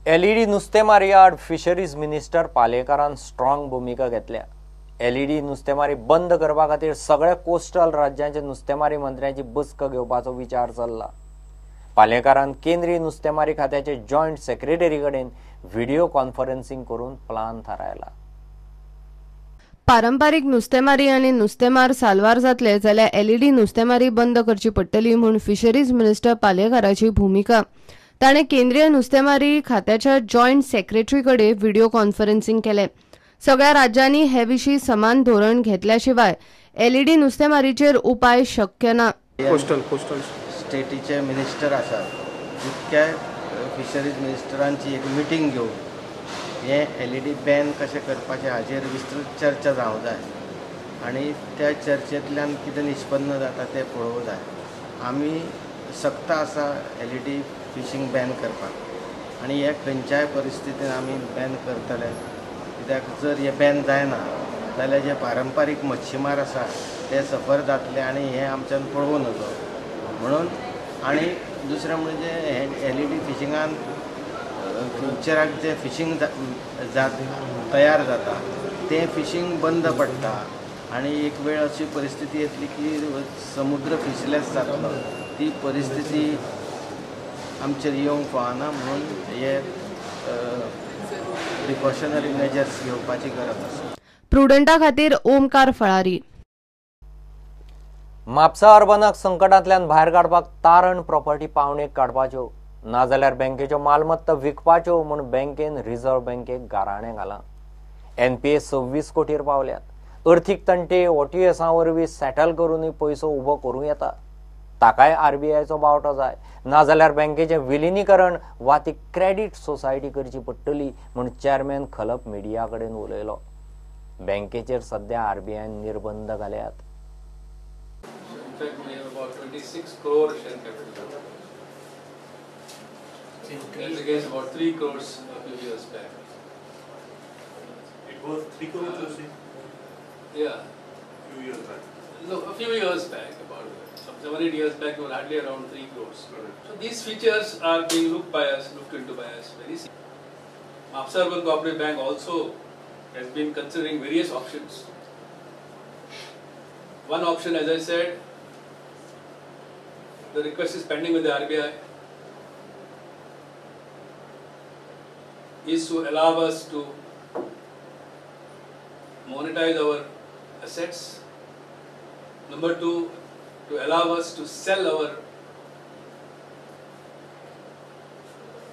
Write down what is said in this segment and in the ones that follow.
LED नुस्तेमारी आड fisheries minister पालेकारान strong भुमिका घेतल्या. एलईडी नुस्तेमारी बंद करपा खातीर सगळ्या कोस्टल राज्यांचे नुस्तेमारी मंत्र्यांची बसका घेवपाचो विचार चल्ला. पालेकारान केंद्रीय नुस्तेमारी खात्याचे जॉयंट सेक्रेटरी कडेन व्हिडिओ कॉन्फरन्सिंग करून प्लान थारायला. पारंपारीक नुस्तेमारी आनी नुस्तेमार साल्वार जातले जाल्यार एलईडी नुस्तेमारी बंद करची पडटली म्हूण फिशरीज मिनिस्टर पालेकाराची भुमिका. ताणें केंद्रीय नुस्तेमारी खात्याच्या जॉयंट सेक्रेटरी कडेन व्हिडिओ कॉन्फरन्सिंग केलें. सगळ्या राज्यांनी हे विशीं समान धोरण घेतल्या शिवाय एलईडी नुस्तेमारीचेर उपाय शक्य ना. कोस्टल स्टेटीचे मिनिस्टर आसात तितक्या फिशरीज मिनिस्टरांची एक मिटींग घेवन हे एलईडी बॅन कशें करपाचें हाजेर विस्तृत चर्चा जावंक जाय आनी त्या चर्चेंतल्यान कितें निष्पन्न जाता तें पळोवंक जाय. आमी सक्त आसा एलईडी फिशींग बॅन करपाक आनी हे खंयच्याय परिस्थितीन आमी बॅन करतले. कित्याक जर हे बॅन जायना जाल्यार जे पारंपारीक मच्छीमार आसा ते सफर जातले आनी हें आमच्यान पळोवं नजो म्हणून. आनी दुसरें म्हणजे हे एलईडी फिशिंगान फ्युचराक जें फिशींग तयार जाता तें फिशींग बंद पडटा आनी एक वेळ अशी परिस्थिती येतली की समुद्र फिशलेस जातलो. ती परिस्थिती आमचेर येवंक फावना म्हणून हे प्रिकॉशनरी मेजर्स घेवपाची गरज आसा. प्रुडंटा खातीर ओमकार फळारी. म्हापसा अर्बनाक संकटांतल्यान भायर काडपाक तारण प्रॉपर्टी पावणेक काडपाच्यो नाजाल्यार बँकेच्यो मालमत्ता विकपाच्यो म्हूण बँकेन रिझर्व्ह बँकेक गाराणें घालां. एनपीए 26 कोटीर पावल्यात. अर्थीक तंटे ओटीएसा वरवीं सेटल करूनय पयसो उबो करूं येता. ताकाय आरबीआयचो बावटो जाय, नाजाल्यार बँकेचें विलिनीकरण वा ती क्रेडीट सोसायटी करची पडटली म्हूण चेअरमॅन खलप मिडिया कडेन उलयलो. बँकेचेर सध्या आरबीआयन निर्बंध घाल्यात. In fact, we have about 26 crore share capital. As against about 3 crores a few years back. It was 3 crores, you see? Yeah. Few years back. No, a few years back, about 7-8 years back, we were hardly around 3 crores. Right. So these features are being looked into by us very seriously. Mapusa Urban Cooperative Bank also has been considering various options. One option, as I said, the request is pending with the RBI, is to allow us to monetize our assets. Number two, to allow us to sell our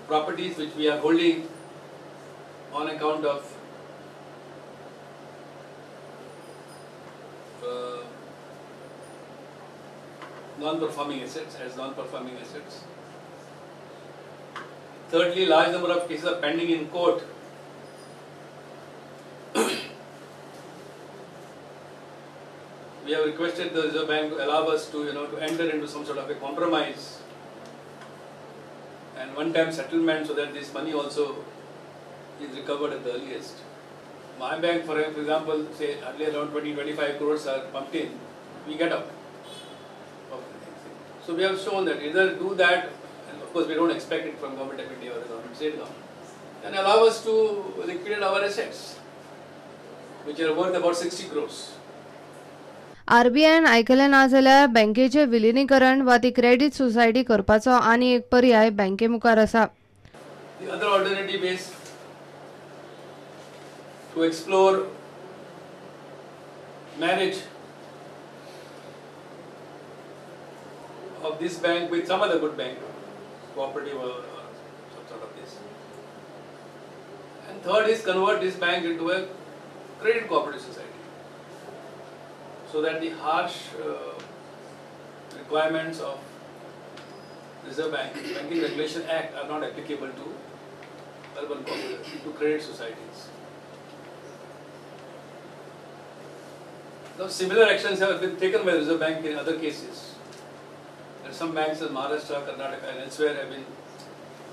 properties which we are holding on account of non-performing assets, as non-performing assets. Thirdly, large number of cases are pending in court. We have requested the Reserve Bank to allow us to, to enter into some sort of a compromise and one-time settlement so that this money also is recovered at the earliest. My bank, for example, say hardly around 20-25 crores are pumped in, we get out of the thing. So we have shown that either do that, and of course we don't expect it from Government of India or the government, state government, and allow us to liquidate our assets, which are worth about 60 crores. आरबीआयन आयकलें ना जाल्यार बँकेचें विलिनीकरण वा ती credit society करपाचो आनी एक पर्याय बँके मुखार आसा. The other alternative is to explore marriage of this bank with some other good bank, cooperative or some sort of this. And third is convert this bank into a credit cooperative society, so that the harsh requirements of Reserve Bank, Banking Regulation Act are not applicable to urban cooperatives, to credit societies. Now, similar actions have been taken by the Reserve Bank in other cases. There are some banks in Maharashtra, Karnataka and elsewhere have been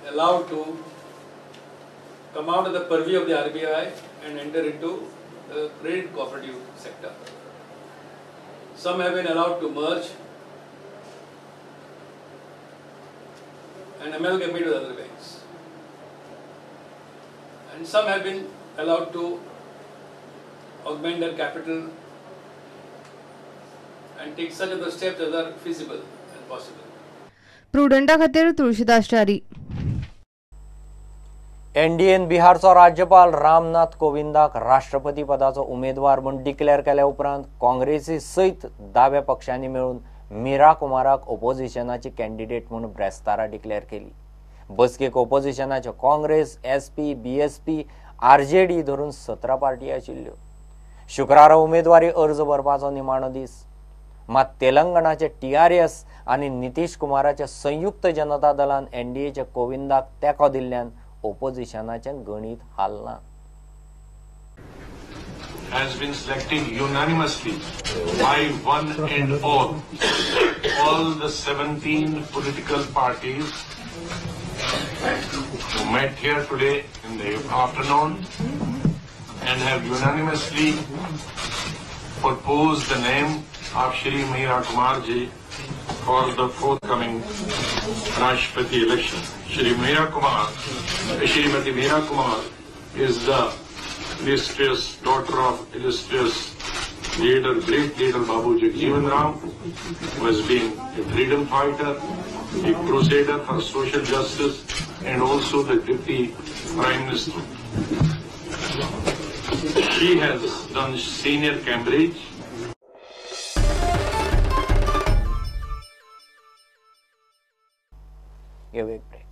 allowed to come out of the purview of the RBI and enter into the credit cooperative sector. Some have been allowed to merge and amalgamate with other banks. And some have been allowed to augment their capital and take such other steps as are feasible and possible. प्रुडंटा खातीर Tulsidas Chari. NDN बिहारचो राज्यपाल रामनाथ कोविंदाक राष्ट्रपती पदाचो उमेदवार म्हूण declare केल्या उपरांत काँग्रेसी सयत दाव्या पक्षांनी मेळून मीरा कुमाराक ओपोजिशनाची कॅन्डिडेट म्हूण ब्रेस्तारा डिक्लेअर केली. बसकेक ओपोजिशनाच्यो काँग्रेस, एसपी, बीएसपी, आरजेडी धरून 17 पार्टी आशिल्ल्यो. शुक्रारा उमेदवारी अर्ज भरपाचो निमाणो दीस. मात तेलंगणाचे टीआरएस आनी नितीश कुमाराच्या संयुक्त जनता दलान एनडीएच्या कोविंदाक तेंको दिल्ल्यान ओपोजिशनाचें गणीत हालना. Has been selected unanimously by one and all the 17 political parties who met here today in the afternoon and have unanimously proposed the name of Shri Meera Kumar ji for the forthcoming Rashtrapati election. Shri Meera Kumar, Shrimati Meera Kumar is the illustrious daughter of illustrious leader, great leader Babu Jagjivan Ram, who has been a freedom fighter, a crusader for social justice, and also the Deputy Prime Minister. She has done senior Cambridge. Give a break.